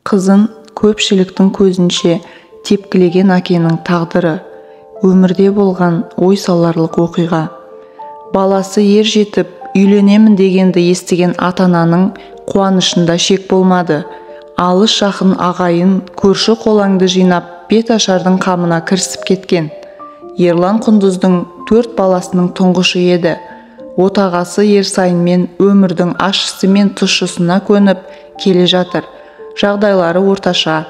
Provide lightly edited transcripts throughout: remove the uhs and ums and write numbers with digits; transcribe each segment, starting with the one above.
Қызын көпшіліктің көзінше тепкілеген әкенің тағдыры, өмірде болған ой саларлық оқиға. Баласы ер жетіп, үйленемін дегенді естіген ата-ананың қуанышында шек болмады. Алыс жақын ағайын, көрші қолаңды жинап, бет ашардың қамына кірісіп кеткен. Ерлан Құндыздың 4 баласының тұңғышы еді. Отағасы Ерсайынмен өмірдің ащысы мен тұщысына көніп келе жатыр. Жағдайлары орташа.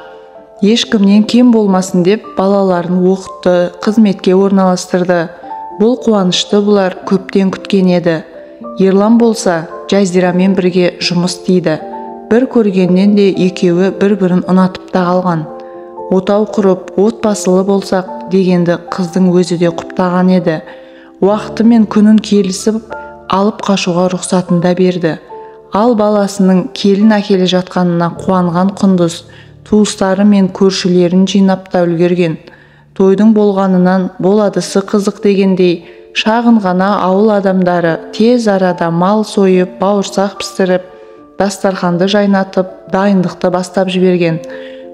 Ешкімнен кем болмасын деп балаларын оқытты, қызметке орналастырды. Бұл қуанышты бұлар көптен күткен еді. Ерлан болса, Жазирамен бірге жұмыс істейді. Бір көргеннен де екеуі бір-бірін ұнатып та қалған. Отау құрып, отбасылы болсақ дегенді қыздың өзі де құптаған еді. Уақыты мен күнін келісіп, алып қашуға рұқсатын да берді. Ал баласының келін әкеле жатқанына қуанған Құндыз туыстары мен көршілерін жинап та үлгерген. Тойдың болғанынан боладысы қызық дегендей, шағын ғана ауыл адамдары тез арада мал сойып, бауырсақ пісіріп, дастарханды жайнатып, дайындықты бастап жіберген.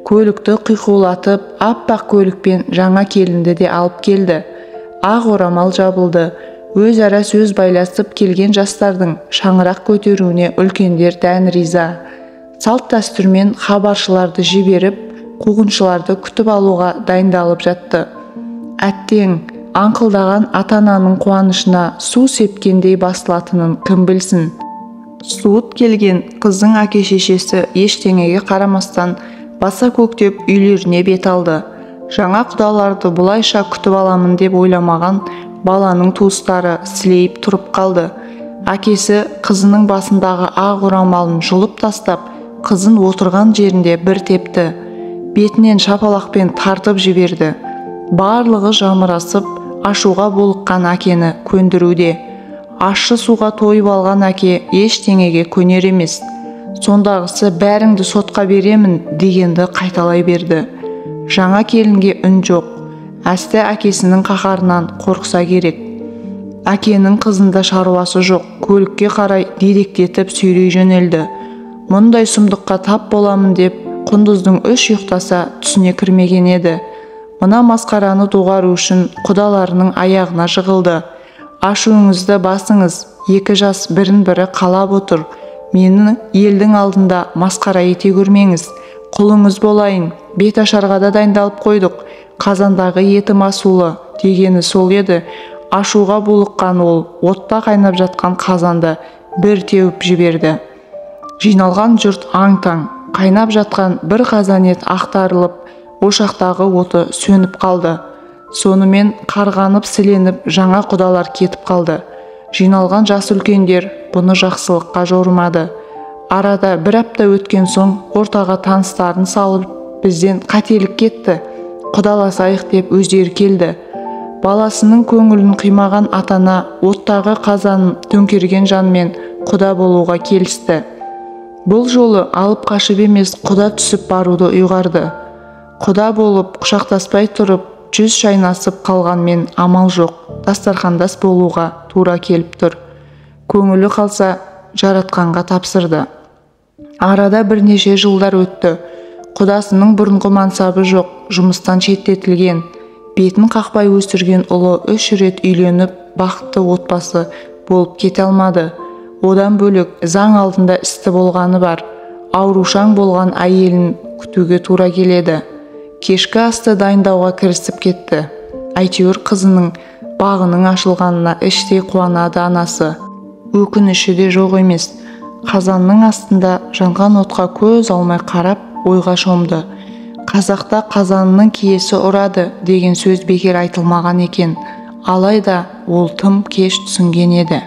Көлікті қиқулатып, аппақ көлікпен жаңа келінді де алып келді. Ақ орамал жабылды. Өзара сөз байласып келген жастардың шаңырақ көтеруіне үлкендер дән риза. Салт дәстүрмен хабаршыларды жіберіп, қуғыншыларды күтіп алуға дайындалып жатты. Әттең, аңқылдаған ата-ананың қуанышына су сепкендей басылатынын кім білсін. Суыт келген қыздың әке-шешесі ештеңеге қарамастан баса көктеп үйлеріне бет алды. Жаңа құдаларды бұлайша күтіп аламын деп ойламаған баланың туыстары сілейіп тұрып қалды. Әкесі қызының басындағы ақ орамалын жұлып тастап, қызын отырған жерінде бір тепті. Бетінен шапалақпен тартып жіберді. Барлығы жамырасып, ашуға булыққан әкені көндіруде. Ащы суға тойып алған әке ештеңеге көнер емес. Сондағысы бәріңді сотқа беремін дегенді қайталай берді. Жаңа келінге үн жоқ. Әсті әкесінің қаһарынан қорықса керек. Әкенің қызында шаруасы жоқ, көлікке қарай дедектетіп сүйрей жөнелді. Мұндай сұмдыққа тап боламын деп Құндыздың үш ұйықтаса түсіне кірмеген еді. Мына масқараны доғару үшін құдаларының аяғына жығылды. Ашуыңызды басыңыз, екі жас бірін-бірі қалап отыр. Мені елдің алдында масқара ете көрмеңіз. Құлыңыз болайын, бет ашарға да дайындалып қойдық. Қазандағы етім асулы дегені сол еді. Ашуға булыққан ол отта қайнап жатқан қазанды бір теуіп жіберді. Жиналған жұрт аң-таң, қайнап жатқан бір қазан ет ақтарылып, ошақтағы оты сөніп қалды. Сонымен қарғанып сіленіп жаңа құдалар кетіп қалды. Жиналған жас үлкендер бұны жақсылыққа жорымады. Арада бір апта өткен соң ортаға таныстарын салып, бізден қателік кетті, құдаласайық деп өздері келді. Баласының көңілін қимаған ата-ана оттағы қазанын төңкерген жанмен құда болуға келісті. Бұл жолы алып қашып емес, құда түсіп баруды ұйғарды. Құда болып құшақтаспай тұрып, жүз шайнасып қалғанмен амал жоқ, дастархандас болуға тура келіп тұр. Көңілі қалса, жаратқанға тапсырды. Арада бірнеше жылдар өтті. Құдасының бұрынғы мансабы жоқ, жұмыстан шеттетілген. Бетін қақпай өсірген ұлы 3 рет үйленіп, бақытты отбасы болып кете алмады. Одан бөлек заң алдында істі болғаны бар. Аурушаң болған әйелін күтуге тура келеді. Кешкі асты дайындауға кірісіп кетті. Әйтеуір қызының бағының ашылғанына іштей қуанады анасы. Өкініші де жоқ емес. Қазанның астында жанған отқа көз алмай қарап, ойға шомды. Қазақта қазанның киесі ұрады деген сөз бекер айтылмаған екен. Алайда ол тым кеш түсінген еді.